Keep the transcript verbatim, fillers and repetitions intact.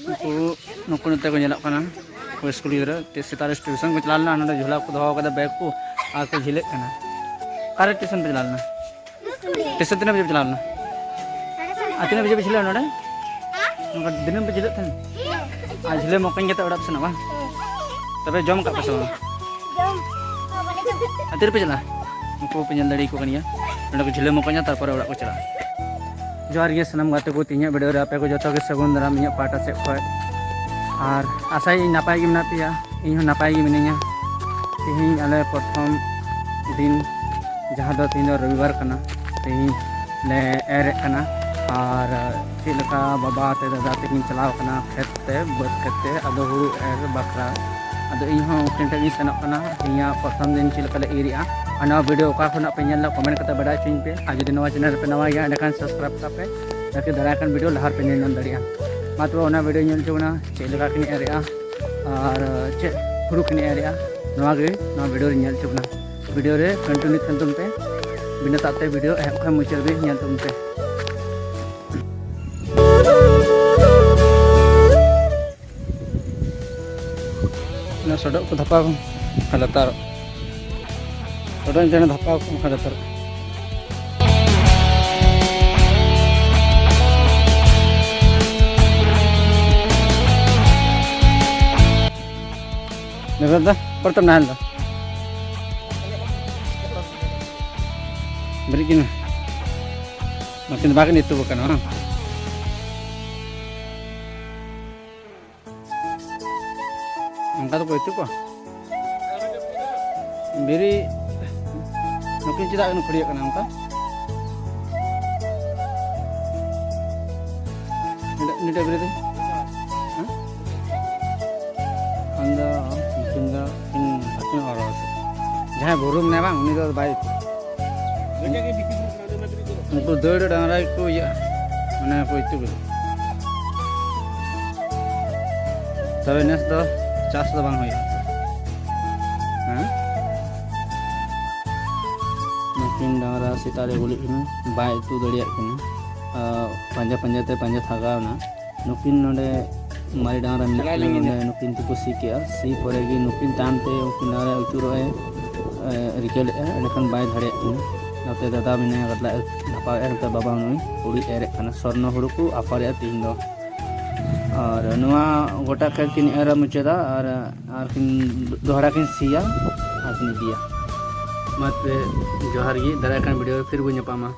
ᱱᱩᱠᱩ ᱱᱩᱠᱩ ᱱᱚᱛᱮ ᱠᱚ ᱧᱮᱞᱚᱜ ᱠᱟᱱᱟ, ᱩᱱᱠᱩ ᱥᱠᱩᱞ ᱜᱤᱫᱽᱨᱟᱹ᱾ ᱛᱤ- ᱥᱮᱛᱟᱜ ᱨᱮ ᱴᱤᱭᱩᱥᱚᱱ ᱠᱚ ᱪᱟᱞᱟᱣ ᱞᱮᱱᱟ, ᱱᱚᱰᱮ ᱡᱷᱚᱞᱟ ᱠᱚ ᱫᱚᱦᱚ ᱠᱟᱫᱟ, ᱵᱮᱜᱽ ᱠᱚ, ᱟᱨ ᱠᱚ ᱡᱷᱤᱞᱟᱹᱜ ᱠᱟᱱᱟ᱾ ᱚᱠᱟᱨᱮ ᱴᱤᱭᱩᱥᱚᱱ ᱯᱮ ᱪᱟᱞᱟᱣ ᱞᱮᱱᱟ? ᱴᱤᱭᱩᱥᱚᱱ ᱛᱤᱱᱟᱹᱜ ᱵᱟᱡᱮ ᱯᱮ ᱪᱟᱞᱟᱣ ᱞᱮᱱᱟ? ᱟᱨ ᱛᱤᱱᱟᱹᱜ ᱵᱟᱡᱮ ᱯᱮ ᱡᱷᱤᱞᱟᱹᱜᱼᱟ ᱱᱚᱰᱮ? ᱱᱚᱝᱠᱟ ᱫᱤᱱᱟᱹᱢ ᱯᱮ ᱡᱷᱤᱞᱟᱹᱜ ᱛᱟᱦᱮᱱ? ᱟᱨ ᱡᱷᱤᱞᱟᱹ ᱢᱚᱠᱚᱧ ᱠᱟᱛᱮ ᱚᱲᱟᱜ ᱯᱮ ᱥᱮᱱᱚᱜᱼᱟ ᱵᱟᱝ? ᱛᱚᱵᱮ ᱡᱚᱢ ᱠᱟᱜ ᱯᱮ ᱥᱮ ᱵᱟᱝ? ᱟᱨ ᱛᱤᱨᱮᱯᱮ ᱪᱟᱞᱟᱜᱼᱟ? ᱩᱱᱠᱩ ᱯᱮ ᱧᱮᱞ ᱫᱟᱲᱮᱭᱟᱠᱚ ᱠᱟᱱ ᱜᱮᱭᱟ, ᱱᱚᱸᱰᱮ ᱠᱚ ᱡᱷᱤᱞᱟᱹ ᱢᱚᱠᱚᱧᱟ, ᱛᱟᱨᱯᱚᱨᱮ ᱚᱲᱟᱜ ᱠᱚ ᱪᱟᱞᱟᱜᱼᱟ᱾ ᱡᱚᱦᱟᱨ ᱜᱮ ᱥᱟᱱᱟᱢ ᱜᱟᱛᱮ ᱠᱚ, ᱛᱮᱦᱮᱧᱟᱜ ᱵᱷᱤᱰᱤᱭᱳ ᱨᱮ ᱟᱯᱮ ᱠᱚ ᱡᱚᱛᱚ ᱜᱮ ᱥᱟᱹᱜᱩᱱ ᱫᱟᱨᱟᱢ ᱤᱧᱟᱹᱜ ᱯᱟᱦᱴᱟ ᱥᱮᱫ ᱠᱷᱚᱱ᱾ ᱟᱨ ᱟᱥᱟᱭᱟᱹᱧ ᱱᱟᱯᱟᱭ ᱜᱮ ᱢᱮᱱᱟᱜ ᱯᱮᱭᱟ, ᱤᱧ ᱦᱚᱸ ᱱᱟᱯᱟᱭ ᱜᱮ ᱢᱤᱱᱟᱹᱧᱟ᱾ ᱛᱮᱦᱮᱧ ᱟᱞᱮ ᱯᱨᱚᱛᱷᱚᱢ ᱫᱤᱱ, ᱡᱟᱦᱟᱸ ᱫᱚ ᱛᱮᱦᱮᱧ ᱫᱚ ᱨᱚᱵᱤᱵᱟᱨ ᱠᱟᱱᱟ, ᱛᱮᱦᱮᱧ ᱞᱮ ᱮᱨᱮᱫ ᱠᱟᱱᱟ᱾ ᱟᱨ ᱪᱮᱫ ᱞᱮᱠᱟ ᱵᱟᱵᱟ ᱛᱮ ᱫᱟᱫᱟ ᱛᱮᱠᱤᱱ ᱪᱟᱞᱟᱣ ᱠᱟᱱᱟ ᱠᱷᱮᱛ ᱛᱮ, ᱵᱟᱹᱫᱽ ᱠᱷᱮᱛ ᱛᱮ, ᱟᱫᱚ ᱦᱩᱲᱩ ᱮᱨ ᱵᱟᱠᱷᱨᱟ᱾ ᱟᱫᱚ ᱤᱧ ᱦᱚᱸ ᱩᱱᱠᱤᱱ ᱴᱷᱮᱱ ᱜᱤᱧ ᱥᱮᱱᱚᱜ ᱠᱟᱱᱟ, ᱤᱧᱟᱹᱜ ᱯᱨᱚᱛᱷᱚᱢ ᱫᱤᱱ ᱪᱮᱫ ᱞᱮᱠᱟ ᱞᱮ ᱤᱨᱮᱜᱼᱟ᱾ ᱟᱨ ᱱᱚᱣᱟ ᱵᱷᱤᱰᱤᱭᱳ ᱚᱠᱟ ᱠᱷᱚᱱᱟᱜ ᱯᱮ ᱧᱮᱞ ᱮᱫᱟ, ᱠᱚᱢᱮᱱᱴ ᱠᱟᱛᱮ ᱵᱟᱰᱟᱭ ᱦᱚᱪᱚᱧ ᱯᱮ᱾ ᱟᱨ ᱡᱩᱫᱤ ᱱᱚᱣᱟ ᱪᱮᱱᱮᱞ ᱨᱮᱯᱮ ᱱᱟᱣᱟ ᱜᱮᱭᱟ, ᱮᱸᱰᱮᱠᱷᱟᱱ ᱥᱟᱵᱥᱠᱨᱟᱭᱤᱵ ᱠᱟᱜ ᱯᱮ, ᱛᱟᱠᱤ ᱫᱟᱨᱟᱭ ᱠᱟᱱ ᱵᱷᱤᱰᱤᱭᱳ ᱞᱟᱦᱟ ᱨᱮᱯᱮ ᱧᱮᱞ ᱧᱟᱢ ᱫᱟᱲᱮᱭᱟᱜᱼᱟ᱾ ᱢᱟ ᱛᱚᱵᱮ ᱚᱱᱟ ᱵᱷᱤᱰᱤᱭᱳ ᱧᱮᱞ ᱦᱚᱪᱚ ᱵᱚᱱᱟ, ᱪᱮᱫ ᱞᱮᱠᱟ ᱠᱤᱱ ᱮᱨᱮᱜᱼᱟ ᱟᱨ ᱪᱮᱫ ᱦᱩᱲᱩ ᱠᱤᱱ ᱮᱨᱮᱜᱼᱟ, ᱱᱚᱣᱟ ᱜᱮ ᱱᱚᱣᱟ ᱵᱷᱤᱰᱤᱭᱳ ᱨᱮ ᱧᱮᱞ ᱦᱚᱪᱚ ᱵᱚᱱᱟ᱾ ᱵᱷᱤᱰᱤᱭᱳ ᱨᱮ ᱠᱚᱱᱴᱤᱱᱤᱭᱩ ᱛᱟᱦᱮᱱ ᱛᱟᱵᱚᱱ ᱯᱮ, ᱵᱤᱱᱟᱹ ᱛᱟᱵ ᱛᱮ ᱵᱷᱤᱰᱤᱭᱳ ᱮᱦᱚᱵ ᱠᱷᱚᱱ ᱢᱩᱪᱟᱹᱫ ᱦᱟᱹᱵᱤᱡ ᱧᱮᱞ ᱛᱟᱵᱚᱱ ᱯᱮ᱾ ᱚᱱᱟ ᱥᱚᱰᱚᱜ ᱠᱚ ᱫᱷᱟᱯᱟᱣ ᱠᱚ ᱞᱟᱛᱟᱨ, ᱥᱚᱰᱚᱜ ᱤᱧ ᱫᱷᱟᱯᱟᱣ ᱠᱚ ᱞᱟᱛᱟᱨ᱾ ᱵᱮᱵᱮᱨ ᱫᱟ, ᱚᱠᱚᱭ ᱛᱟᱢ ᱱᱟᱦᱮᱞ ᱫᱚ? ᱵᱮᱨᱮᱫ ᱠᱤᱱᱟ᱾ ᱱᱩᱠᱤᱱ ᱫᱚ ᱵᱟᱠᱤᱱ ᱤᱛᱩ ᱟᱠᱟᱱᱟ, ᱵᱟᱝ? ᱚᱱᱠᱟ ᱫᱚᱠᱚ ᱤᱛᱩ ᱠᱚᱣᱟ? ᱵᱤᱨᱤ, ᱱᱩᱠᱤᱱ ᱪᱮᱫᱟᱜ ᱠᱤᱱ ᱠᱷᱩᱲᱤᱭᱟᱹᱜ ᱠᱟᱱᱟ ᱚᱱᱠᱟ? ᱱᱤᱴᱟᱹ, ᱱᱤᱴᱟᱹ ᱵᱤᱨᱤ ᱫᱚ? ᱦᱮᱸ? ᱟᱢ ᱫᱚ, ᱱᱩᱠᱤᱱ ᱫᱚ ᱠᱤᱱ ᱟᱹᱠᱤᱱ ᱦᱚᱲ ᱦᱚᱲ ᱥᱮ? ᱡᱟᱦᱟᱸᱭ ᱵᱩᱨᱩ ᱢᱮᱱᱟᱭᱟ ᱵᱟᱝ, ᱩᱱᱤ ᱫᱚ ᱵᱟᱭ ᱤᱛᱩ᱾ ᱩᱱᱠᱩ ᱫᱟᱹᱲ ᱰᱟᱝᱨᱟ ᱜᱮᱠᱚ ᱤᱭᱟᱹᱜᱼᱟ, ᱢᱟᱱᱮ ᱠᱚ ᱤᱛᱩ ᱜᱚᱫᱚᱜᱼᱟ᱾ ᱛᱚᱵᱮ ᱱᱮᱥ ᱫᱚ ᱪᱟᱥ ᱫᱚ ᱵᱟᱝ ᱦᱩᱭᱩᱜᱼᱟ᱾ ᱦᱮᱸ? ᱱᱩᱠᱤᱱ ᱰᱟᱝᱨᱟ ᱥᱮᱛᱟᱜ ᱨᱮ ᱜᱩᱞᱤᱜ ᱠᱟᱱᱟ, ᱵᱟᱭ ᱤᱛᱩ ᱫᱟᱲᱮᱭᱟᱜ ᱠᱟᱱᱟ᱾ ᱟᱨ ᱯᱟᱸᱡᱟ ᱯᱟᱸᱡᱟ ᱛᱮ ᱯᱟᱸᱡᱟ ᱛᱷᱟᱠᱟᱣ ᱮᱱᱟ᱾ ᱱᱩᱠᱤᱱ ᱱᱚᱰᱮ ᱢᱟᱨᱮ ᱰᱟᱝᱨᱟ ᱢᱮᱱᱟᱜ ᱠᱤᱱᱟ ᱱᱚᱰᱮ, ᱱᱩᱠᱤᱱ ᱛᱮᱠᱚ ᱥᱤ ᱠᱮᱜᱼᱟ᱾ ᱥᱤ ᱯᱚᱨᱮ ᱜᱮ ᱱᱩᱠᱤᱱ ᱛᱟᱭᱚᱢ ᱛᱮ ᱩᱱᱠᱤᱱ ᱰᱟᱝᱨᱟ ᱟᱹᱪᱩᱨᱚᱜ ᱮ, ᱮ, ᱨᱤᱠᱟᱹ ᱞᱮᱫᱼᱟ, ᱮᱸᱰᱮᱠᱷᱟᱱ ᱵᱟᱭ ᱫᱟᱲᱮᱭᱟᱜ ᱠᱟᱱᱟ᱾ ᱱᱚᱛᱮ ᱫᱟᱫᱟ ᱢᱮᱱᱟᱭᱟ, ᱜᱟᱫᱞᱟ ᱮ ᱫᱷᱟᱯᱟᱣᱮᱫᱼᱟ, ᱱᱚᱛᱮ ᱵᱟᱵᱟ ᱱᱩᱭ ᱦᱩᱲᱩᱭ ᱮᱨᱮᱫ ᱠᱟᱱᱟ᱾ ᱥᱚᱨᱱᱚ ᱦᱩᱲᱩ ᱠᱚ ᱟᱯᱷᱚᱨᱮᱫᱼᱟ ᱛᱤᱦᱤᱧ ᱫᱚ᱾ ᱟᱨ ᱱᱚᱣᱟ ᱜᱚᱴᱟ ᱠᱷᱮᱛ ᱠᱤᱱ ᱮᱨᱟ ᱢᱩᱪᱟᱹᱫᱟ ᱟᱨ, ᱟᱨ ᱠᱤᱱ ᱫᱚᱦᱲᱟ ᱠᱤᱱ ᱥᱤᱭᱟ ᱟᱨ ᱠᱤᱱ ᱤᱫᱤᱭᱟ᱾ ᱢᱟ ᱛᱚᱵᱮ ᱡᱚᱦᱟᱨ ᱜᱮ, ᱫᱟᱨᱟᱭ ᱠᱟᱱ ᱵᱷᱤᱰᱤᱭᱳ ᱨᱮ ᱯᱷᱤᱨ ᱵᱚᱱ ᱧᱟᱯᱟᱢᱟ᱾